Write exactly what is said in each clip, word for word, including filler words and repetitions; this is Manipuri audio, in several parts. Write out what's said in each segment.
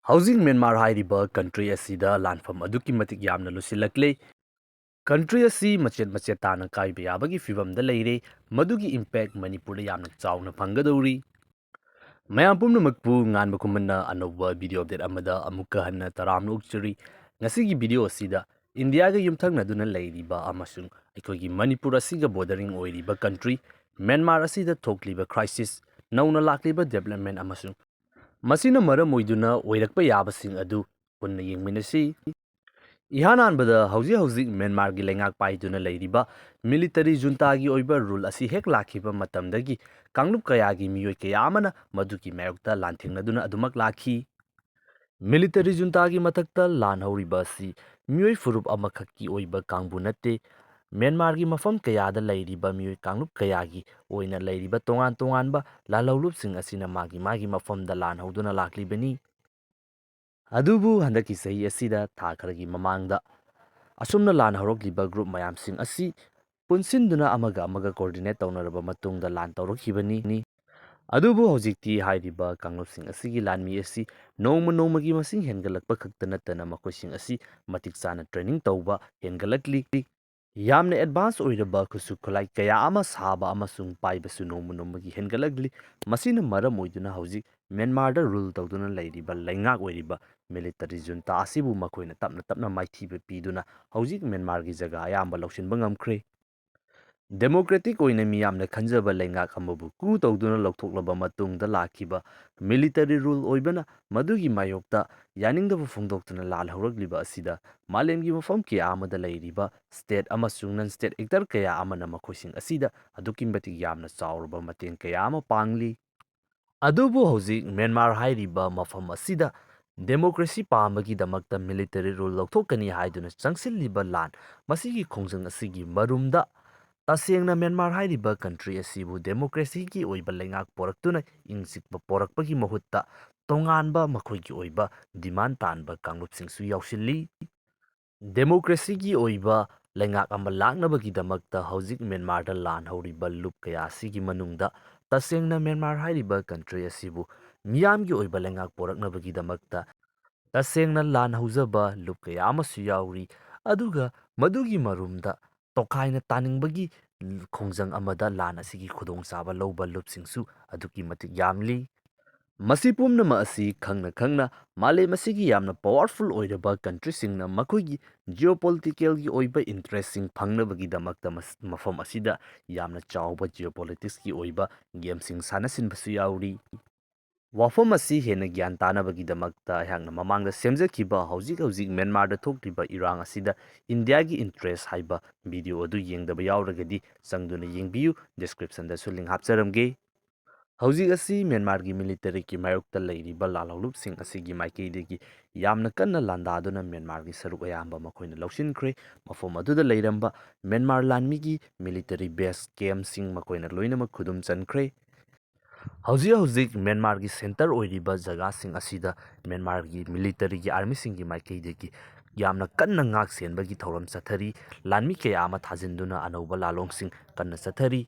ꯍꯧꯖꯤꯛ ꯃ꯭ꯌꯥꯟꯃꯥꯔ ꯍꯥꯏꯔꯤꯕ country ꯑꯁꯤꯗ ꯂꯥꯟꯐꯝ ꯑꯗꯨꯛꯀꯤ ꯃꯇꯤꯛ ꯌꯥꯝꯅ ꯂꯨꯁꯤꯜꯂꯛꯂꯦ꯫ Country ꯑꯁꯤ ꯃꯆꯦꯠ ꯃꯆꯦꯠ ꯇꯥꯅ ꯀꯥꯏꯕ ꯌꯥꯕꯒꯤ ꯐꯤꯕꯝꯗ ꯂꯩꯔꯦ꯫ ꯃꯗꯨꯒꯤ impact ꯃꯅꯤꯄꯨꯔꯗ ꯌꯥꯝꯅ ꯆꯥꯎꯅ ꯐꯪꯒꯗꯧꯔꯤ꯫ ꯃꯌꯥꯝ ꯄꯨꯝꯅꯃꯛꯄꯨ ꯉꯥꯟꯕ ꯈꯨꯃꯟꯅ ꯑꯅꯧꯕ video update ꯑꯃꯗ ꯑꯃꯨꯛꯀ ꯍꯟꯅ ꯇꯔꯥꯝꯅ ꯑꯣꯛꯆꯔꯤ꯫ ꯉꯁꯤꯒꯤ video ꯑꯁꯤꯗ ꯏꯟꯗꯤꯌꯥꯒ ꯌꯨꯝꯊꯪꯅꯗꯨꯅ ꯂꯩꯔꯤꯕ ꯑꯃꯁꯨꯡ ꯑꯩꯈꯣꯏꯒꯤ ꯃꯅꯤꯄꯨꯔ ꯑꯁꯤꯒ bordering ꯑꯣꯏꯔꯤꯕ country ꯃ꯭ꯌꯥꯟꯃꯥꯔ ꯑꯁꯤꯗ ꯊꯣꯛꯂꯤꯕ crisis, ꯅꯧꯅ ꯂꯥꯛꯂꯤꯕ development ꯑꯃꯁꯨꯡ ꯃꯁꯤꯅ ꯃꯔꯝ ꯑꯣꯏꯗꯨꯅ ꯑꯣꯏꯔꯛꯄ ꯌꯥꯕꯁꯤꯡ ꯑꯗꯨ ꯄꯨꯟꯅ ꯌꯦꯡꯃꯤꯟꯅꯁꯤ꯫ ꯏꯍꯥꯟ ꯍꯥꯟꯕꯗ ꯍꯧꯖꯤꯛ ꯍꯧꯖꯤꯛ ꯃ꯭ꯌꯥꯟꯃꯥꯔꯒꯤ ꯂꯩꯉꯥꯛ ꯄꯥꯏꯗꯨꯅ ꯂꯩꯔꯤꯕ military juntaꯒꯤ ꯑꯣꯏꯕ rule ꯑꯁꯤ ꯍꯦꯛ ꯂꯥꯛꯈꯤꯕ ꯃꯇꯝꯗꯒꯤ ꯀꯥꯡꯂꯨꯞ ꯀꯌꯥꯒꯤ ꯃꯤꯑꯣꯏ ꯀꯌꯥ ꯑꯃꯅ ꯃꯗꯨꯒꯤ ꯃꯥꯌꯣꯛꯇ ꯂꯥꯟꯊꯦꯡꯅꯗꯨꯅ ꯑꯗꯨꯃꯛ ꯂꯥꯛꯈꯤ꯫ Military juntaꯒꯤ ꯃꯊꯛꯇ ꯂꯥꯟ ꯍꯧꯔꯤꯕ ꯑꯁꯤ ꯃꯤꯑꯣꯏ ꯐꯨꯔꯨꯞ ꯑꯃꯈꯛꯀꯤ ꯑꯣꯏꯕ ꯀꯥꯡꯕꯨ ꯅꯠꯇꯦ꯫ ꯃ꯭ꯌꯥꯟꯃꯥꯔꯒꯤ ꯃꯐꯝ ꯀꯌꯥꯗ ꯂꯩꯔꯤꯕ ꯃꯤꯑꯣꯏ ꯀꯥꯡꯂꯨꯞ ꯀꯌꯥꯒꯤ ꯑꯣꯏꯅ ꯂꯩꯔꯤꯕ ꯇꯣꯉꯥꯟ ꯇꯣꯉꯥꯟꯕ ꯂꯥꯜꯍꯧꯂꯨꯞꯁꯤꯡ ꯑꯁꯤꯅ ꯃꯥꯒꯤ ꯃꯥꯒꯤ ꯃꯐꯝꯗ ꯂꯥꯟ ꯍꯧꯗꯨꯅ ꯂꯥꯛꯂꯤꯕꯅꯤ꯫ ꯑꯗꯨꯕꯨ ꯍꯟꯗꯛꯀꯤ ꯆꯍꯤ ꯑꯁꯤꯗ ꯊꯥ ꯈꯔꯒꯤ ꯃꯃꯥꯡꯗ ꯑꯁꯨꯝꯅ ꯂꯥꯟ ꯍꯧꯔꯛꯂꯤꯕ group ꯃꯌꯥꯝꯁꯤꯡ ꯑꯁꯤ ꯄꯨꯟꯁꯤꯟꯗꯨꯅ ꯑꯃꯒ ꯑꯃꯒ coordinate ꯇꯧꯅꯔꯕ ꯃꯇꯨꯡꯗ ꯂꯥꯟ ꯇꯧꯔꯛꯈꯤꯕꯅꯤ꯫ ꯑꯗꯨꯕꯨ ꯍꯧꯖꯤꯛꯇꯤ ꯍꯥꯏꯔꯤꯕ ꯀꯥꯡꯂꯨꯞꯁꯤꯡ ꯑꯁꯤꯒꯤ ꯂꯥꯟꯃꯤ ꯑꯁꯤ ꯅꯣꯡꯃ ꯅꯣꯡꯃꯒꯤ ꯃꯁꯤꯡ ꯍꯦꯟꯒꯠꯂꯛꯄ ꯈꯛꯇ ꯅꯠꯇꯅ ꯃꯈꯣꯏꯁꯤꯡ ꯑꯁꯤ ꯃꯇꯤꯛ ꯆꯥꯅ training ꯇꯧꯕ ꯍꯦꯟꯒꯠꯂꯛꯂꯤ꯫ ꯌꯥꯝꯅ advance ꯑꯣꯏꯔꯕ ꯈꯨꯠꯁꯨ ꯈꯨꯠꯂꯥꯏ ꯀꯌꯥ ꯑꯃ ꯁꯥꯕ ꯑꯃꯁꯨꯡ ꯄꯥꯏꯕꯁꯨ ꯅꯣꯡꯃ ꯅꯣꯡꯃꯒꯤ ꯍꯦꯟꯒꯠꯂꯛꯂꯤ꯫ ꯃꯁꯤꯅ ꯃꯔꯝ ꯑꯣꯏꯗꯨꯅ ꯍꯧꯖꯤꯛ ꯃ꯭ꯌꯥꯟꯃꯥꯔꯗ rule ꯇꯧꯗꯨꯅ ꯂꯩꯔꯤꯕ ꯂꯩꯉꯥꯛ ꯑꯣꯏꯔꯤꯕ military junta ꯑꯁꯤꯕꯨ ꯃꯈꯣꯏꯅ ꯇꯞꯅ ꯇꯞꯅ ꯃꯥꯏꯊꯤꯕ ꯄꯤꯗꯨꯅ ꯍꯧꯖꯤꯛ ꯃ꯭ꯌꯥꯟꯃꯥꯔꯒꯤ ꯖꯒꯥ ꯑꯌꯥꯝꯕ ꯂꯧꯁꯤꯟꯕ ꯉꯝꯈ꯭ꯔꯦ꯫ Democratic ꯑꯣꯏꯅ ꯃꯤꯌꯥꯝꯅ ꯈꯟꯖꯕ ꯂꯩꯉꯥꯛ ꯑꯃꯕꯨ coup ꯇꯧꯗꯨꯅ ꯂꯧꯊꯣꯛꯂꯕ ꯃꯇꯨꯡꯗ ꯂꯥꯛꯈꯤꯕ military rule ꯑꯣꯏꯕꯅ ꯃꯗꯨꯒꯤ ꯃꯥꯌꯣꯛꯇ ꯌꯥꯅꯤꯡꯗꯕ ꯐꯣꯡꯗꯣꯛꯇꯨꯅ ꯂꯥꯜꯍꯧꯔꯛꯂꯤꯕ ꯑꯁꯤꯗ ꯃꯥꯂꯦꯝꯒꯤ ꯃꯐꯝ ꯀꯌꯥ ꯑꯃꯗ ꯂꯩꯔꯤꯕ state ꯑꯃꯁꯨꯡ non state actor ꯀꯌꯥ ꯑꯃꯅ ꯃꯈꯣꯏꯁꯤꯡ ꯑꯁꯤꯗ ꯑꯗꯨꯛꯀꯤ ꯃꯇꯤꯛ ꯌꯥꯝꯅ ꯆꯥꯎꯔꯕ ꯃꯇꯦꯡ ꯀꯌꯥ ꯑꯃ ꯄꯥꯡꯂꯤ꯫ ꯑꯗꯨꯕꯨ ꯍꯧꯖꯤꯛ ꯃ꯭ꯌꯥꯟꯃꯥꯔ ꯍꯥꯏꯔꯤꯕ ꯃꯐꯝ ꯑꯁꯤꯗ democracy ꯄꯥꯝꯕꯒꯤꯗꯃꯛꯇ military rule ꯂꯧꯊꯣꯛꯀꯅꯤ ꯍꯥꯏꯗꯨꯅ ꯆꯪꯁꯤꯜꯂꯤꯕ ꯂꯥꯟ, ꯃꯁꯤꯒꯤ ꯈꯣꯡꯖꯪ ꯑꯁꯤꯒꯤ ꯃꯔꯨꯝꯗ ꯇꯁꯦꯡꯅ ꯃ꯭ꯌꯥꯟꯃꯥꯔ ꯍꯥꯏꯔꯤꯕ country ꯑꯁꯤꯕꯨ democracyꯒꯤ ꯑꯣꯏꯕ ꯂꯩꯉꯥꯛ ꯄꯣꯔꯛꯇꯨꯅ ꯏꯪ ꯆꯤꯛꯄ ꯄꯣꯔꯛꯄꯒꯤ ꯃꯍꯨꯠꯇ ꯇꯣꯉꯥꯟꯕ ꯃꯈꯣꯏꯒꯤ ꯑꯣꯏꯕ demand ꯇꯥꯟꯕ ꯀꯥꯡꯂꯨꯞꯁꯤꯡꯁꯨ ꯌꯥꯎꯁꯤꯜꯂꯤ꯫ Democracyꯒꯤ ꯑꯣꯏꯕ ꯂꯩꯉꯥꯛ ꯑꯃ ꯂꯥꯛꯅꯕꯒꯤꯗꯃꯛꯇ ꯍꯧꯖꯤꯛ ꯃ꯭ꯌꯥꯟꯃꯥꯔꯗ ꯂꯥꯟ ꯍꯧꯔꯤꯕ ꯂꯨꯞ ꯀꯌꯥ ꯑꯁꯤꯒꯤ ꯃꯅꯨꯡꯗ ꯇꯁꯦꯡꯅ ꯃ꯭ꯌꯥꯟꯃꯥꯔ ꯍꯥꯏꯔꯤꯕ country ꯑꯁꯤꯕꯨ ꯃꯤꯌꯥꯝꯒꯤ ꯑꯣꯏꯕ ꯂꯩꯉꯥꯛ ꯄꯣꯔꯛꯅꯕꯒꯤꯗꯃꯛꯇ ꯇꯁꯦꯡꯅ ꯂꯥꯟ ꯍꯧꯖꯕ ꯂꯨꯞ ꯀꯌꯥ ꯑꯃꯁꯨ ꯌꯥꯎꯔꯤ꯫ ꯑꯗꯨꯒ ꯃꯗꯨꯒꯤ ꯃꯔꯨꯝꯗ ꯇꯣꯈꯥꯏꯅ ꯇꯥꯅꯤꯡꯕꯒꯤ ꯈꯣꯡꯖꯪ ꯑꯃꯗ ꯂꯥꯟ ꯑꯁꯤꯒꯤ ꯈꯨꯗꯣꯡꯆꯥꯕ ꯂꯧꯕ ꯂꯨꯞꯁꯤꯡꯁꯨ ꯑꯗꯨꯛꯀꯤ ꯃꯇꯤꯛ ꯌꯥꯝꯂꯤ꯫ ꯃꯁꯤ ꯄꯨꯝꯅꯃꯛ ꯑꯁꯤ ꯈꯪꯅ ꯈꯪꯅ ꯃꯥꯂꯦꯝ ꯑꯁꯤꯒꯤ ꯌꯥꯝꯅ powerful ꯑꯣꯏꯔꯕ countryꯁꯤꯡꯅ ꯃꯈꯣꯏꯒꯤ geopoliticalꯒꯤ ꯑꯣꯏꯕ interestꯁꯤꯡ ꯐꯪꯅꯕꯒꯤꯗꯃꯛꯇ ꯃꯐꯝ ꯑꯁꯤꯗ ꯌꯥꯝꯅ ꯆꯥꯎꯕ geopoliticsꯀꯤ ꯑꯣꯏꯕ gameꯁꯤꯡ ꯁꯥꯟꯅꯁꯤꯟꯕꯁꯨ ꯌꯥꯎꯔꯤ꯫ ꯋꯥꯐꯝ ꯑꯁꯤ ꯍꯦꯟꯅ ꯒ꯭ꯌꯥꯟ ꯇꯥꯅꯕꯒꯤꯗꯃꯛꯇ ꯑꯩꯍꯥꯛꯅ ꯃꯃꯥꯡꯗ ꯁꯦꯝꯖꯈꯤꯕ ꯍꯧꯖꯤꯛ ꯍꯧꯖꯤꯛ ꯃ꯭ꯌꯥꯟꯃꯥꯔꯗ ꯊꯣꯛꯂꯤꯕ ꯏꯔꯥꯡ ꯑꯁꯤꯗ ꯏꯟꯗꯤꯌꯥꯒꯤ interest ꯍꯥꯏꯕ video ꯑꯗꯨ ꯌꯦꯡꯗꯕ ꯌꯥꯎꯔꯒꯗꯤ ꯆꯪꯗꯨꯅ ꯌꯦꯡꯕꯤꯌꯨ, descriptionꯗꯁꯨ link ꯍꯥꯞꯆꯔꯝꯒꯦ꯫ ꯍꯧꯖꯤꯛ ꯑꯁꯤ ꯃ꯭ꯌꯥꯟꯃꯥꯔꯒꯤ militaryꯒꯤ ꯃꯥꯌꯣꯛꯇ ꯂꯩꯔꯤꯕ ꯂꯥꯜꯍꯧꯂꯨꯞꯁꯤꯡ ꯑꯁꯤꯒꯤ ꯃꯥꯏꯀꯩꯗꯒꯤ ꯌꯥꯝꯅ ꯀꯟꯅ ꯂꯥꯟꯗꯥꯗꯨꯅ ꯃ꯭ꯌꯥꯟꯃꯥꯔꯒꯤ ꯁꯔꯨꯛ ꯑꯌꯥꯝꯕ ꯃꯈꯣꯏꯅ ꯂꯧꯁꯤꯟꯈ꯭ꯔꯦ꯫ ꯃꯐꯝ ꯑꯗꯨꯗ ꯂꯩꯔꯝꯕ ꯃ꯭ꯌꯥꯟꯃꯥꯔ ꯂꯥꯟꯃꯤꯒꯤ military base campꯁꯤꯡ ꯃꯈꯣꯏꯅ ꯂꯣꯏꯅꯃꯛ ꯈꯨꯗꯨꯝ ꯆꯟꯈ꯭ꯔꯦ꯫ ꯍꯧꯖꯤꯛ ꯍꯧꯖꯤꯛ ꯃ꯭ꯌꯥꯟꯃꯥꯔꯒꯤ centre ꯑꯣꯏꯔꯤꯕ ꯖꯒꯥꯁꯤꯡ ꯑꯁꯤꯗ ꯃ꯭ꯌꯥꯟꯃꯥꯔꯒꯤ militaryꯒꯤ armyꯁꯤꯡꯒꯤ ꯃꯥꯏꯀꯩꯗꯒꯤ ꯌꯥꯝꯅ ꯀꯟꯅ ꯉꯥꯛ ꯁꯦꯟꯕꯒꯤ ꯊꯧꯔꯝ ꯆꯠꯊꯔꯤ꯫ ꯂꯥꯟꯃꯤ ꯀꯌꯥ ꯑꯃ ꯊꯥꯖꯤꯟꯗꯨꯅ ꯑꯅꯧꯕ ꯂꯥꯂꯣꯡꯁꯤꯡ ꯀꯟꯅ ꯆꯠꯊꯔꯤ꯫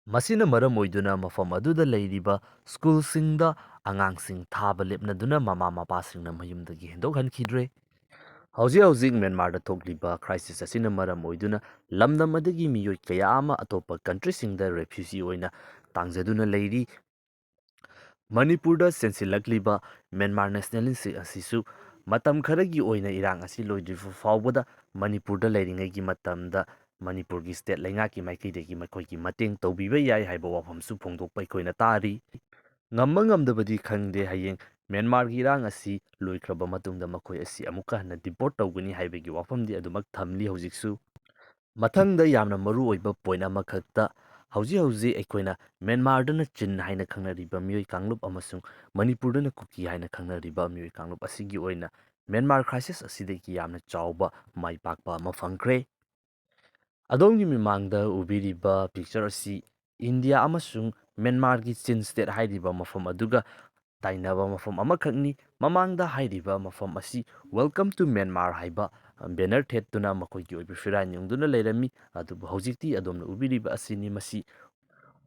ꯃꯁꯤꯅ ꯃꯔꯝ ꯑꯣꯏꯗꯨꯅ ꯃꯐꯝ ꯑꯗꯨꯗ ꯂꯩꯔꯤꯕ schoolꯁꯤꯡꯗ ꯑꯉꯥꯡꯁꯤꯡ ꯊꯥꯕ ꯂꯦꯞꯅꯗꯨꯅ ꯃꯃꯥ ꯃꯄꯥꯁꯤꯡꯅ ꯃꯌꯨꯝꯗꯒꯤ ꯍꯦꯟꯗꯣꯛꯍꯟꯈꯤꯗ꯭ꯔꯦ꯫ ꯍꯧꯖꯤꯛ ꯍꯧꯖꯤꯛ ꯃ꯭ꯌꯥꯟꯃꯥꯔꯗ ꯊꯣꯛꯂꯤꯕ crisis ꯑꯁꯤꯅ ꯃꯔꯝ ꯑꯣꯏꯗꯨꯅ ꯂꯝꯗꯝ ꯑꯗꯨꯒꯤ ꯃꯤꯑꯣꯏ ꯀꯌꯥ ꯑꯃ ꯑꯇꯣꯞꯄ countryꯁꯤꯡꯗ refugee ꯑꯣꯏꯅ ꯇꯥꯡꯖꯗꯨꯅ ꯂꯩꯔꯤ꯫ ꯃꯅꯤꯄꯨꯔꯗ ꯆꯦꯟꯁꯤꯜꯂꯛꯂꯤꯕ ꯃ꯭ꯌꯥꯟꯃꯥꯔ nationalist ꯑꯁꯤꯁꯨ ꯃꯇꯝ ꯈꯔꯒꯤ ꯑꯣꯏꯅ ꯏꯔꯥꯡ ꯑꯁꯤ ꯂꯣꯏꯗ꯭ꯔꯤꯕ ꯐꯥꯎꯕꯗ ꯃꯅꯤꯄꯨꯔꯗ ꯂꯩꯔꯤꯉꯩꯒꯤ ꯃꯇꯝꯗ ꯃꯅꯤꯄꯨꯔꯒꯤ state ꯂꯩꯉꯥꯛꯀꯤ ꯃꯥꯏꯀꯩꯗꯒꯤ ꯃꯈꯣꯏꯒꯤ ꯃꯇꯦꯡ ꯇꯧꯕꯤꯕ ꯌꯥꯏ ꯍꯥꯏꯕ ꯋꯥꯐꯝꯁꯨ ꯐꯣꯡꯗꯣꯛꯄ ꯑꯩꯈꯣꯏꯅ ꯇꯥꯔꯤ꯫ ꯉꯝꯕ ꯉꯝꯗꯕꯗꯤ ꯈꯪꯗꯦ, ꯍꯌꯦꯡ ꯃ꯭ꯌꯥꯟꯃꯥꯔꯒꯤ ꯏꯔꯥꯡ ꯑꯁꯤ ꯂꯣꯏꯈ꯭ꯔꯕ ꯃꯇꯨꯡꯗ ꯃꯈꯣꯏ ꯑꯁꯤ ꯑꯃꯨꯛꯀ ꯍꯟꯅ deport ꯇꯧꯒꯅꯤ ꯍꯥꯏꯕꯒꯤ ꯋꯥꯐꯝꯗꯤ ꯑꯗꯨꯃꯛ ꯊꯝꯂꯤ ꯍꯧꯖꯤꯛꯁꯨ꯫ ꯃꯊꯪꯗ ꯌꯥꯝꯅ ꯃꯔꯨ ꯑꯣꯏꯕ point ꯑꯃꯈꯛꯇ, ꯍꯧꯖꯤꯛ ꯍꯧꯖꯤꯛ ꯑꯩꯈꯣꯏꯅ ꯃ꯭ꯌꯥꯟꯃꯥꯔꯗꯅ ꯆꯤꯟ ꯍꯥꯏꯅ ꯈꯪꯅꯔꯤꯕ ꯃꯤꯑꯣꯏ ꯀꯥꯡꯂꯨꯞ ꯑꯃꯁꯨꯡ ꯃꯅꯤꯄꯨꯔꯗꯅ ꯀꯨꯀꯤ ꯍꯥꯏꯅ ꯈꯪꯅꯔꯤꯕ ꯃꯤꯑꯣꯏ ꯀꯥꯡꯂꯨꯞ ꯑꯁꯤꯒꯤ ꯑꯣꯏꯅ ꯃ꯭ꯌꯥꯟꯃꯥꯔ crisis ꯑꯁꯤꯗꯒꯤ ꯌꯥꯝꯅ ꯆꯥꯎꯕ ꯃꯥꯏ ꯄꯥꯛꯄ ꯑꯃ ꯐꯪꯈ꯭ꯔꯦ꯫ ꯑꯗꯣꯝꯒꯤ ꯃꯤꯃꯥꯡꯗ ꯎꯕꯤꯔꯤꯕ picture ꯑꯁꯤ ꯏꯟꯗꯤꯌꯥ ꯑꯃꯁꯨꯡ ꯃ꯭ꯌꯥꯟꯃꯥꯔꯒꯤ ꯆꯤꯟ state ꯍꯥꯏꯔꯤꯕ ꯃꯐꯝ ꯑꯗꯨꯒ ꯇꯥꯏꯅꯕ ꯃꯐꯝ ꯑꯃꯈꯛꯅꯤ꯫ ꯃꯃꯥꯡꯗ ꯍꯥꯏꯔꯤꯕ ꯃꯐꯝ ꯑꯁꯤ Welcome to Myanmar ꯍꯥꯏꯕ banner ꯊꯦꯠꯇꯨꯅ ꯃꯈꯣꯏꯒꯤ ꯑꯣꯏꯕ ꯐꯤꯔꯥꯜ ꯌꯨꯡꯗꯨꯅ ꯂꯩꯔꯝꯃꯤ꯫ ꯑꯗꯨꯕꯨ ꯍꯧꯖꯤꯛꯇꯤ ꯑꯗꯣꯝꯅ ꯎꯕꯤꯔꯤꯕ ꯑꯁꯤꯅꯤ꯫ ꯃꯁꯤ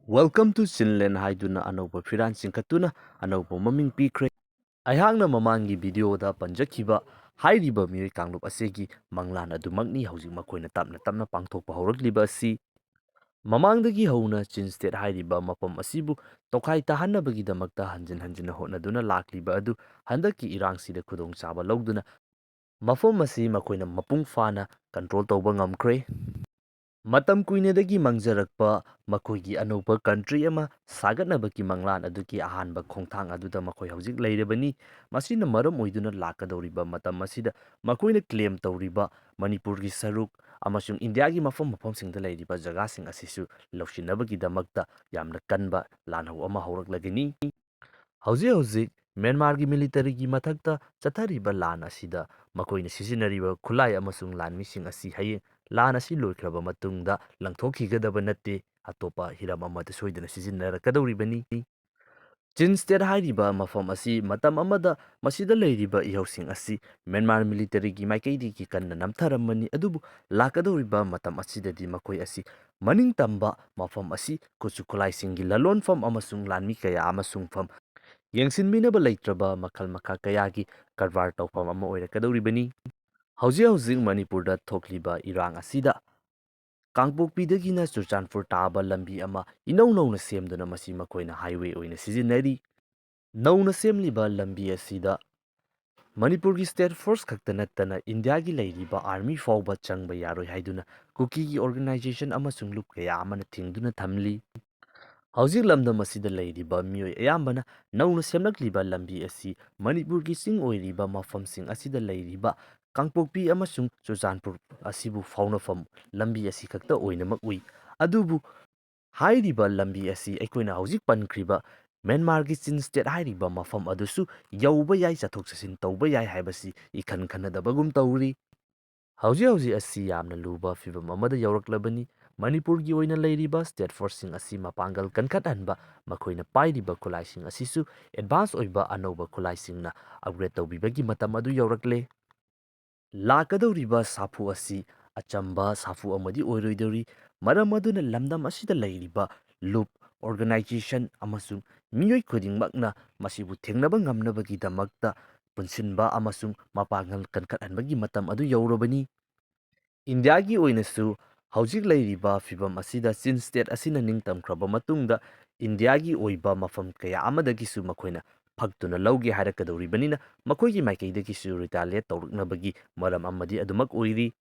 Welcome to Chinland ꯍꯥꯏꯗꯨꯅ ꯑꯅꯧꯕ ꯐꯤꯔꯥꯟ ꯆꯤꯡꯈꯠꯇꯨꯅ ꯑꯅꯧꯕ ꯃꯃꯤꯡ ꯄꯤꯈ꯭ꯔꯦ꯫ ꯑꯩꯍꯥꯛꯅ ꯃꯃꯥꯡꯒꯤ ꯚꯤꯗꯤꯑꯣꯗ ꯄꯟꯖꯈꯤꯕ ꯍꯥꯏꯔꯤꯕ ꯃꯤꯑꯣꯏ ꯀꯥꯡꯂꯨꯞ ꯑꯁꯤꯒꯤ ꯃꯪꯂꯥꯟ ꯑꯗꯨꯃꯛꯅꯤ ꯍꯧꯖꯤꯛ ꯃꯈꯣꯏꯅ ꯇꯞꯅ ꯇꯞꯅ ꯄꯥꯡꯊꯣꯛꯄ ꯍꯧꯔꯛꯂꯤꯕ ꯑꯁꯤ꯫ ꯃꯃꯥꯡꯗꯒꯤ ꯍꯧꯅ ꯆꯤꯟ ꯁ꯭ꯇꯦꯠ ꯍꯥꯏꯔꯤꯕ ꯃꯐꯝ ꯑꯁꯤꯕꯨ ꯇꯣꯈꯥꯏ ꯇꯥꯍꯟꯅꯕꯒꯤꯗꯃꯛꯇ ꯍꯟꯖꯤꯟ ꯍꯟꯖꯤꯟꯅ ꯍꯣꯠꯅꯗꯨꯅ ꯂꯥꯛꯂꯤꯕ ꯑꯗꯨ ꯍꯟꯗꯛꯀꯤ ꯏꯔꯥꯡꯁꯤꯗ ꯈꯨꯗꯣꯡꯆꯥꯕ ꯂꯧꯗꯨꯅ ꯃꯐꯝ ꯑꯁꯤ ꯃꯈꯣꯏꯅ ꯃꯄꯨꯡ ꯐꯥꯅ ꯀꯟꯇ꯭ꯔꯣꯜ ꯇꯧꯕ ꯉꯝꯈ꯭ꯔꯦ꯫ ꯃꯇꯝ ꯀꯨꯏꯅꯗꯒꯤ ꯃꯥꯡꯖꯔꯛꯄ ꯃꯈꯣꯏꯒꯤ ꯑꯅꯧꯕ ꯀꯟꯇ꯭ꯔꯤ ꯑꯃ ꯁꯥꯒꯠꯅꯕꯒꯤ ꯃꯪꯂꯥꯟ ꯑꯗꯨꯒꯤ ꯑꯍꯥꯟꯕ ꯈꯣꯡꯊꯥꯡ ꯑꯗꯨꯗ ꯃꯈꯣꯏ ꯍꯧꯖꯤꯛ ꯂꯩꯔꯕꯅꯤ꯫ ꯃꯁꯤꯅ ꯃꯔꯝ ꯑꯣꯏꯗꯨꯅ ꯂꯥꯛꯀꯗꯧꯔꯤꯕ ꯃꯇꯝ ꯑꯁꯤꯗ ꯃꯈꯣꯏꯅ ꯀ꯭ꯂꯦꯝ ꯇꯧꯔꯤꯕ ꯃꯅꯤꯄꯨꯔꯒꯤ ꯁꯔꯨꯛ ꯑꯃꯁꯨꯡ ꯏꯟꯗꯤꯌꯥꯒꯤ ꯃꯐꯝ ꯃꯐꯝꯁꯤꯡꯗ ꯂꯩꯔꯤꯕ ꯖꯒꯥꯁꯤꯡ ꯑꯁꯤꯁꯨ ꯂꯧꯁꯤꯟꯅꯕꯒꯤꯗꯃꯛꯇ ꯌꯥꯝꯅ ꯀꯟꯕ ꯂꯥꯟꯍꯧ ꯑꯃ ꯍꯧꯔꯛꯂꯒꯅꯤ꯫ ꯍꯧꯖꯤꯛ ꯍꯧꯖꯤꯛ ꯃ꯭ꯌꯥꯟꯃꯥꯔꯒꯤ ꯃꯤꯂꯤꯇꯔꯤꯒꯤ ꯃꯊꯛꯇ ꯆꯠꯊꯔꯤꯕ ꯂꯥꯟ ꯑꯁꯤꯗ ꯃꯈꯣꯏꯅ ꯁꯤꯖꯤꯟꯅꯔꯤꯕ ꯈꯨꯠꯂꯥꯏ ꯑꯃꯁꯨꯡ ꯂꯥꯟꯃꯤꯁꯤꯡ ꯑꯁꯤ ꯍꯌꯦꯡ ꯂꯥꯟ ꯑꯁꯤ ꯂꯣꯏꯈ꯭ꯔꯕ ꯃꯇꯨꯡꯗ ꯂꯪꯊꯣꯛꯈꯤꯒꯗꯕ ꯅꯠꯇꯦ꯫ ꯑꯇꯣꯞꯄ ꯍꯤꯔꯝ ꯑꯃꯗ ꯁꯣꯏꯗꯅ ꯁꯤꯖꯤꯟꯅꯔꯛꯀꯗꯧꯔꯤꯕꯅꯤ꯫ ꯆꯤꯟ ꯁ꯭ꯇꯦꯠ ꯍꯥꯏꯔꯤꯕ ꯃꯐꯝ ꯑꯁꯤ ꯃꯇꯝ ꯑꯃꯗ ꯃꯁꯤꯗ ꯂꯩꯔꯤꯕ ꯏꯍꯧꯁꯤꯡ ꯑꯁꯤ ꯃ꯭ꯌꯥꯟꯃꯥꯔ ꯃꯤꯂꯤꯇꯔꯤꯒꯤ ꯃꯥꯏꯀꯩꯗꯒꯤ ꯀꯟꯅ ꯅꯝꯊꯔꯝꯕꯅꯤ, ꯑꯗꯨꯕꯨ ꯂꯥꯛꯀꯗꯧꯔꯤꯕ ꯃꯇꯝ ꯑꯁꯤꯗꯗꯤ ꯃꯈꯣꯏ ꯑꯁꯤ ꯃꯅꯤꯡ ꯇꯝꯕ ꯃꯐꯝ ꯑꯁꯤ ꯈꯨꯠꯁꯨ ꯈꯨꯠꯂꯥꯏꯁꯤꯡꯒꯤ ꯂꯂꯣꯟꯐꯝ ꯑꯃꯁꯨꯡ ꯂꯥꯟꯃꯤ ꯀꯌꯥ ꯑꯃ ꯁꯨꯡꯐꯝ ꯌꯦꯡꯁꯤꯟꯕꯤꯅꯕ ꯂꯩꯇ꯭ꯔꯕ ꯃꯈꯜ ꯃꯈꯥ ꯀꯌꯥꯒꯤ ꯀꯔꯕꯥꯔ ꯇꯧꯐꯝ ꯑꯃ ꯑꯣꯏꯔꯛꯀꯗꯧꯔꯤꯕꯅꯤ꯫ ꯍꯧꯖꯤꯛ ꯍꯧꯖꯤꯛ ꯃꯅꯤꯄꯨꯔꯗ ꯊꯣꯛꯂꯤꯕ ꯏꯔꯥꯡ ꯑꯁꯤꯗ ꯀꯥꯡꯄꯣꯛꯄꯤꯗꯒꯤꯅ ꯆꯨꯔꯆꯥꯟꯄꯨꯔ ꯇꯥꯕ ꯂꯝꯕꯤ ꯑꯃ ꯏꯅꯧ ꯅꯧꯅ ꯁꯦꯝꯗꯨꯅ ꯃꯁꯤ ꯃꯈꯣꯏꯅ ꯍꯥꯏꯋꯦ ꯑꯣꯏꯅ ꯁꯤꯖꯤꯟꯅꯔꯤ꯫ ꯅꯧꯅ ꯁꯦꯝꯂꯤꯕ ꯂꯝꯕꯤ ꯑꯁꯤꯗ ꯃꯅꯤꯄꯨꯔꯒꯤ ꯁ꯭ꯇꯦꯠ ꯐꯣꯔꯁ ꯈꯛꯇ ꯅꯠꯇꯅ ꯏꯟꯗꯤꯌꯥꯒꯤ ꯂꯩꯔꯤꯕ ꯑꯥꯔꯃꯤ ꯐꯥꯎꯕ ꯆꯪꯕ ꯌꯥꯔꯣꯏ ꯍꯥꯏꯗꯨꯅ ꯀꯨꯀꯤꯒꯤ ꯑꯣꯔꯒꯅꯥꯏꯖꯦꯁꯟ ꯑꯃꯁꯨꯡ ꯂꯨꯞ ꯀꯌꯥ ꯑꯃꯅ ꯊꯤꯡꯗꯨꯅ ꯊꯝꯂꯤ꯫ ꯍꯧꯖꯤꯛ ꯂꯝꯗꯝ ꯑꯁꯤꯗ ꯂꯩꯔꯤꯕ ꯃꯤꯑꯣꯏ ꯑꯌꯥꯝꯕꯅ ꯅꯧꯅ ꯁꯦꯝꯂꯛꯂꯤꯕ ꯂꯝꯕꯤ ꯑꯁꯤ ꯃꯅꯤꯄꯨꯔꯒꯤ ꯆꯤꯡ ꯑꯣꯏꯔꯤꯕ ꯃꯐꯝꯁꯤꯡ ꯑꯁꯤꯗ ꯂꯩꯔꯤꯕ ꯀꯥꯡꯄꯣꯛꯄꯤ ꯑꯃꯁꯨꯡ ꯆꯨꯔꯆꯥꯟꯄꯨꯔ ꯑꯁꯤꯕꯨ ꯐꯥꯎꯅꯐꯝ ꯂꯝꯕꯤ ꯑꯁꯤ ꯈꯛꯇ ꯑꯣꯏꯅꯃꯛ ꯎꯏ꯫ ꯑꯗꯨꯕꯨ ꯍꯥꯏꯔꯤꯕ ꯂꯝꯕꯤ ꯑꯁꯤ ꯑꯩꯈꯣꯏꯅ ꯍꯧꯖꯤꯛ ꯄꯟꯈ꯭ꯔꯤꯕ ꯃ꯭ꯌꯥꯟꯃꯥꯔꯒꯤ ꯆꯤꯟ ꯁ꯭ꯇꯦꯠ ꯍꯥꯏꯔꯤꯕ ꯃꯐꯝ ꯑꯗꯨꯁꯨ ꯌꯧꯕ ꯌꯥꯏ, ꯆꯠꯊꯣꯛ ꯆꯠꯁꯤꯟ ꯇꯧꯕ ꯌꯥꯏ ꯍꯥꯏꯕꯁꯤ ꯏꯈꯟ ꯈꯟꯅꯗꯕꯒꯨꯝ ꯇꯧꯔꯤ꯫ ꯍꯧꯖꯤꯛ ꯍꯧꯖꯤꯛ ꯑꯁꯤ ꯌꯥꯝꯅ ꯂꯨꯕ ꯐꯤꯚꯝ ꯑꯃꯗ ꯌꯧꯔꯛꯂꯕꯅꯤ꯫ ꯃꯅꯤꯄꯨꯔꯒꯤ ꯑꯣꯏꯅ ꯂꯩꯔꯤꯕ ꯁ꯭ꯇꯦꯠ ꯐꯣꯔꯁꯁꯤꯡ ꯑꯁꯤ ꯃꯄꯥꯡꯒꯜ ꯀꯟꯈꯠꯍꯟꯕ, ꯃꯈꯣꯏꯅ ꯄꯥꯏꯔꯤꯕ ꯈꯨꯠꯂꯥꯏꯁꯤꯡ ꯑꯁꯤꯁꯨ ꯑꯦꯗꯚꯥꯟꯁ ꯑꯣꯏꯕ ꯑꯅꯧꯕ ꯈꯨꯠꯂꯥꯏꯁꯤꯡꯅ ꯑꯞꯒ꯭ꯔꯦꯗ ꯇꯧꯕꯤꯕꯒꯤ ꯃꯇꯝ ꯑꯗꯨ ꯌꯧꯔꯛꯂꯦ꯫ ꯂꯥꯛꯀꯗꯧꯔꯤꯕ ꯁꯥꯐꯨ ꯑꯁꯤ ꯑꯆꯝꯕ ꯁꯥꯐꯨ ꯑꯃꯗꯤ ꯑꯣꯏꯔꯣꯏꯗꯧꯔꯤ, ꯃꯔꯝ ꯑꯗꯨꯅ ꯂꯝꯗꯝ ꯑꯁꯤꯗ ꯂꯩꯔꯤꯕ ꯂꯨꯞ, ꯑꯣꯔꯒꯅꯥꯏꯖꯦꯁꯟ ꯑꯃꯁꯨꯡ ꯃꯤꯑꯣꯏ ꯈꯨꯗꯤꯡꯃꯛꯅ ꯃꯁꯤꯕꯨ ꯊꯦꯡꯅꯕ ꯉꯝꯅꯕꯒꯤꯗꯃꯛꯇ ꯄꯨꯟꯁꯤꯟꯕ ꯑꯃꯁꯨꯡ ꯃꯄꯥꯡꯒꯜ ꯀꯟꯈꯠꯍꯟꯕꯒꯤ ꯃꯇꯝ ꯑꯗꯨ ꯌꯧꯔꯕꯅꯤ꯫ ꯏꯟꯗꯤꯌꯥꯒꯤ ꯑꯣꯏꯅꯁꯨ ꯍꯧꯖꯤꯛ ꯂꯩꯔꯤꯕ ꯐꯤꯚꯝ ꯑꯁꯤꯗ ꯆꯤꯟ ꯁ꯭ꯇꯦꯠ ꯑꯁꯤꯅ ꯅꯤꯡꯇꯝꯈ꯭ꯔꯕ ꯃꯇꯨꯡꯗ ꯏꯟꯗꯤꯌꯥꯒꯤ ꯑꯣꯏꯕ ꯃꯐꯝ ꯀꯌꯥ ꯑꯃꯗꯒꯤꯁꯨ ꯃꯈꯣꯏꯅ ꯐꯛꯇꯨꯅ ꯂꯧꯒꯦ ꯍꯥꯏꯔꯛꯀꯗꯧꯔꯤꯕꯅꯤꯅ ꯃꯈꯣꯏꯒꯤ ꯃꯥꯏꯀꯩꯗꯒꯤꯁꯨ ꯔꯤꯇꯥꯂꯤꯌꯦꯠ ꯇꯧꯔꯛꯅꯕꯒꯤ ꯃꯔꯝ ꯑꯃꯗꯤ ꯑꯗꯨꯃꯛ ꯑꯣꯏꯔꯤ꯫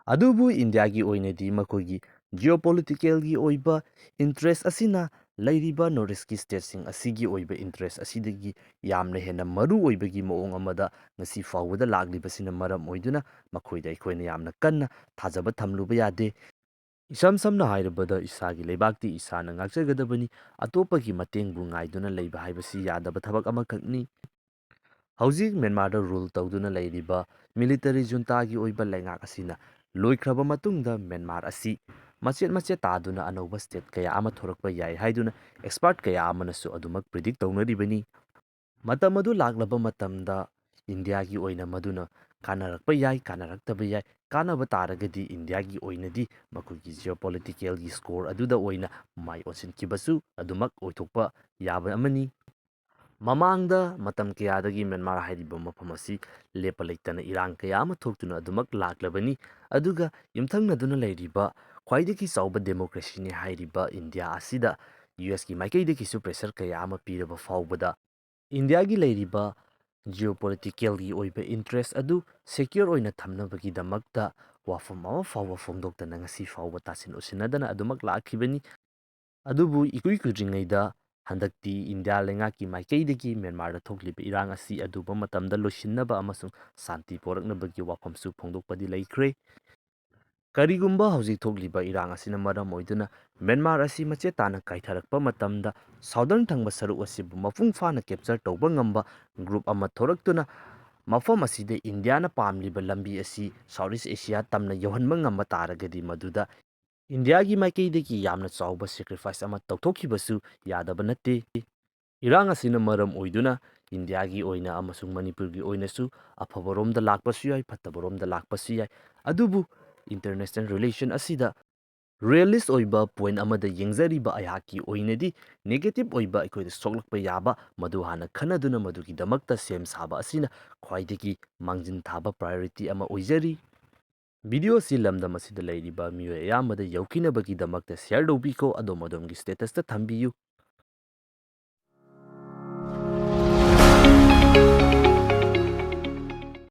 ꯑꯗꯨꯕꯨ ꯏꯟꯗꯤꯌꯥꯒꯤ ꯑꯣꯏꯅꯗꯤ ꯃꯈꯣꯏꯒꯤ ꯖꯤꯑꯣꯄꯣꯂꯤꯇꯤꯀꯦꯜꯒꯤ ꯑꯣꯏꯕ ꯏꯟꯇꯔꯦꯁ ꯑꯁꯤꯅ ꯂꯩꯔꯤꯕ ꯅꯣꯔꯠ ꯏꯁꯀꯤ ꯁ꯭ꯇꯦꯠꯁꯤꯡ ꯑꯁꯤꯒꯤ ꯑꯣꯏꯕ ꯏꯟꯇꯔꯦꯁ ꯑꯁꯤꯗꯒꯤ ꯌꯥꯝꯅ ꯍꯦꯟꯅ ꯃꯔꯨ ꯑꯣꯏꯕꯒꯤ ꯃꯑꯣꯡ ꯑꯃꯗ ꯉꯁꯤ ꯐꯥꯎꯕꯗ ꯂꯥꯛꯂꯤꯕꯁꯤꯅ ꯃꯔꯝ ꯑꯣꯏꯗꯨꯅ ꯃꯈꯣꯏꯗ ꯑꯩꯈꯣꯏꯅ ꯌꯥꯝꯅ ꯀꯟꯅ ꯊꯥꯖꯕ ꯊꯝꯂꯨꯕ ꯌꯥꯗꯦ꯫ ꯏꯁꯝ ꯁꯝꯅ ꯍꯥꯏꯔꯕꯗ ꯏꯁꯥꯒꯤ ꯂꯩꯕꯥꯛꯇꯤ ꯏꯁꯥꯅ ꯉꯥꯛꯆꯒꯗꯕꯅꯤ, ꯑꯇꯣꯞꯄꯒꯤ ꯃꯇꯦꯡꯕꯨ ꯉꯥꯏꯗꯨꯅ ꯂꯩꯕ ꯍꯥꯏꯕꯁꯤ ꯌꯥꯗꯕ ꯊꯕꯛ ꯑꯃꯈꯛꯅꯤ꯫ ꯍꯧꯖꯤꯛ ꯃ꯭ꯌꯥꯟꯃꯥꯔꯗ ꯔꯨꯜ ꯇꯧꯗꯨꯅ ꯂꯩꯔꯤꯕ ꯃꯤꯂꯤꯇꯔꯤ ꯖꯨꯟꯇꯥꯒꯤ ꯑꯣꯏꯕ ꯂꯩꯉꯥꯛ ꯑꯁꯤꯅ ꯂꯣꯏꯈ꯭ꯔꯕ ꯃꯇꯨꯡꯗ ꯃ꯭ꯌꯥꯟꯃꯥꯔ ꯑꯁꯤ ꯃꯆꯦꯠ ꯃꯆꯦꯠ ꯇꯥꯗꯨꯅ ꯑꯅꯧꯕ ꯁ꯭ꯇꯦꯠ ꯀꯌꯥ ꯑꯃ ꯊꯣꯔꯛꯄ ꯌꯥꯏ ꯍꯥꯏꯗꯨꯅ ꯑꯦꯛꯁꯄꯔꯠ ꯀꯌꯥ ꯑꯃꯅꯁꯨ ꯑꯗꯨꯃꯛ ꯄ꯭ꯔꯤꯗꯤꯛ ꯇꯧꯅꯔꯤꯕꯅꯤ꯫ ꯃꯇꯝ ꯑꯗꯨ ꯂꯥꯛꯂꯕ ꯃꯇꯝꯗ ꯏꯟꯗꯤꯌꯥꯒꯤ ꯑꯣꯏꯅ ꯃꯗꯨꯅ ꯀꯥꯟꯅꯔꯛꯄ ꯌꯥꯏ, ꯀꯥꯟꯅꯔꯛꯇꯕ ꯌꯥꯏ꯫ ꯀꯥꯟꯅꯕ ꯇꯥꯔꯒꯗꯤ ꯏꯟꯗꯤꯌꯥꯒꯤ ꯑꯣꯏꯅꯗꯤ ꯃꯈꯣꯏꯒꯤ ꯖꯤꯑꯣꯄꯣꯂꯤꯇꯤꯀꯦꯜꯒꯤ ꯁ꯭ꯀꯣꯔ ꯑꯗꯨꯗ ꯑꯣꯏꯅ ꯃꯥꯏ ꯑꯣꯟꯁꯤꯟꯈꯤꯕꯁꯨ ꯑꯗꯨꯃꯛ ꯑꯣꯏꯊꯣꯛꯄ ꯌꯥꯕ ꯑꯃꯅꯤ꯫ ꯃꯃꯥꯡꯗ ꯃꯇꯝ ꯀꯌꯥꯗꯒꯤ ꯃ꯭ꯌꯥꯟꯃꯥꯔ ꯍꯥꯏꯔꯤꯕ ꯃꯐꯝ ꯑꯁꯤ ꯂꯦꯞꯄ ꯂꯩꯇꯅ ꯏꯔꯥꯡ ꯀꯌꯥ ꯑꯃ ꯊꯣꯛꯇꯨꯅ ꯑꯗꯨꯃꯛ ꯂꯥꯛꯂꯕꯅꯤ꯫ ꯑꯗꯨꯒ ꯌꯨꯝꯊꯪꯅꯗꯨꯅ ꯂꯩꯔꯤꯕ ꯈ꯭ꯋꯥꯏꯗꯒꯤ ꯆꯥꯎꯕ ꯗꯦꯃꯣꯀ꯭ꯔꯦꯁꯤꯅꯤ ꯍꯥꯏꯔꯤꯕ ꯏꯟꯗꯤꯌꯥ ꯑꯁꯤꯗ ꯌꯨ ꯑꯦꯁꯀꯤ ꯃꯥꯏꯀꯩꯗꯒꯤꯁꯨ ꯄ꯭ꯔꯦꯁꯔ ꯀꯌꯥ ꯑꯃ ꯄꯤꯔꯕ ꯐꯥꯎꯕꯗ ꯏꯟꯗꯤꯌꯥꯒꯤ ꯂꯩꯔꯤꯕ ꯖꯤꯑꯣꯄꯣꯂꯤꯇꯤꯀꯦꯜꯒꯤ ꯑꯣꯏꯕ ꯏꯟꯇꯔꯦꯁ ꯑꯗꯨ ꯁꯦꯀ꯭ꯌꯣꯔ ꯑꯣꯏꯅ ꯊꯝꯅꯕꯒꯤꯗꯃꯛꯇ ꯋꯥꯐꯝ ꯑꯃ ꯐꯥꯎꯕ ꯐꯣꯡꯗꯣꯛꯇꯅ ꯉꯁꯤ ꯐꯥꯎꯕ ꯇꯥꯁꯤꯟ ꯎꯁꯤꯟꯅꯗꯅ ꯑꯗꯨꯃꯛ ꯂꯥꯛꯈꯤꯕꯅꯤ꯫ ꯑꯗꯨꯕꯨ ꯏꯀꯨꯏ ꯀꯨꯏꯗ꯭ꯔꯤꯉꯩꯗ ꯍꯟꯗꯛꯇꯤ ꯏꯟꯗꯤꯌꯥ ꯂꯩꯉꯥꯛꯀꯤ ꯃꯥꯏꯀꯩꯗꯒꯤ ꯃ꯭ꯌꯥꯟꯃꯥꯔꯗ ꯊꯣꯛꯂꯤꯕ ꯏꯔꯥꯡ ꯑꯁꯤ ꯑꯗꯨꯕ ꯃꯇꯝꯗ ꯂꯣꯏꯁꯤꯟꯅꯕ ꯑꯃꯁꯨꯡ ꯁꯥꯟꯇꯤ ꯄꯣꯔꯛꯅꯕꯒꯤ ꯋꯥꯐꯝꯁꯨ ꯐꯣꯡꯗꯣꯛꯄꯗꯤ ꯂꯩꯈ꯭ꯔꯦ꯫ ꯀꯔꯤꯒꯨꯝꯕ ꯍꯧꯖꯤꯛ ꯊꯣꯛꯂꯤꯕ ꯏꯔꯥꯡ ꯑꯁꯤꯅ ꯃꯔꯝ ꯑꯣꯏꯗꯨꯅ ꯃ꯭ꯌꯥꯟꯃꯥꯔ ꯑꯁꯤ ꯃꯆꯦꯠ ꯇꯥꯅ ꯀꯥꯏꯊꯔꯛꯄ ꯃꯇꯝꯗ ꯁꯥꯎꯗꯔꯟ ꯊꯪꯕ ꯁꯔꯨꯛ ꯑꯁꯤꯕꯨ ꯃꯄꯨꯡ ꯐꯥꯅ ꯀꯦꯞꯆꯔ ꯇꯧꯕ ꯉꯝꯕ ꯒ꯭ꯔꯨꯞ ꯑꯃ ꯊꯣꯔꯛꯇꯨꯅ ꯃꯐꯝ ꯑꯁꯤꯗ ꯏꯟꯗꯤꯌꯥꯅ ꯄꯥꯝꯂꯤꯕ ꯂꯝꯕꯤ ꯑꯁꯤ ꯁꯥꯎꯠ ꯏꯁ ꯑꯦꯁꯤꯌꯥ ꯇꯝꯅ ꯌꯧꯍꯟꯕ ꯉꯝꯕ ꯇꯥꯔꯒꯗꯤ ꯃꯗꯨꯗ ꯏꯟꯗꯤꯌꯥꯒꯤ ꯃꯥꯏꯀꯩꯗꯒꯤ ꯌꯥꯝꯅ ꯆꯥꯎꯕ ꯁꯦꯀ꯭ꯔꯤꯐꯥꯏꯁ ꯑꯃ ꯇꯧꯊꯣꯛꯈꯤꯕꯁꯨ ꯌꯥꯗꯕ ꯅꯠꯇꯦ꯫ ꯏꯔꯥꯡ ꯑꯁꯤꯅ ꯃꯔꯝ ꯑꯣꯏꯗꯨꯅ ꯏꯟꯗꯤꯌꯥꯒꯤ ꯑꯣꯏꯅ ꯑꯃꯁꯨꯡ ꯃꯅꯤꯄꯨꯔꯒꯤ ꯑꯣꯏꯅꯁꯨ ꯑꯐꯕꯔꯣꯝꯗ ꯂꯥꯛꯄꯁꯨ ꯌꯥꯏ, ꯐꯠꯇꯕꯔꯣꯝꯗ ꯂꯥꯛꯄꯁꯨ ꯌꯥꯏ꯫ ꯑꯗꯨꯕꯨ ꯏꯟꯇꯔꯅꯦꯁꯅꯦꯜ ꯔꯤꯂꯦꯁꯟ ꯑꯁꯤꯗ Realist ꯑꯣꯏꯕ point ꯑꯃꯗ ꯌꯦꯡꯖꯔꯤꯕ ꯑꯩꯍꯥꯛꯀꯤ ꯑꯣꯏꯅꯗꯤ negative ꯑꯣꯏꯕ, ꯑꯩꯈꯣꯏꯗ ꯁꯣꯛꯂꯛꯄ ꯌꯥꯕ, ꯃꯗꯨ ꯍꯥꯟꯅ ꯈꯟꯅꯗꯨꯅ ꯃꯗꯨꯒꯤꯗꯃꯛꯇ ꯁꯦꯝ ꯁꯥꯕ ꯑꯁꯤꯅ ꯈ꯭ꯋꯥꯏꯗꯒꯤ ꯃꯥꯡꯖꯤꯟ ꯊꯥꯕ priority ꯑꯃ ꯑꯣꯏꯖꯔꯤ꯫ Video ꯑꯁꯤ ꯂꯝꯗꯝ ꯑꯁꯤꯗ ꯂꯩꯔꯤꯕ ꯃꯤꯑꯣꯏ ꯑꯌꯥꯝꯕꯗ ꯌꯧꯈꯤꯅꯕꯒꯤꯗꯃꯛꯇ share ꯇꯧꯕꯤꯈꯣ, ꯑꯗꯣꯝ ꯑꯗꯣꯝꯒꯤ status ꯇ ꯊꯝꯕꯤꯌꯨ꯫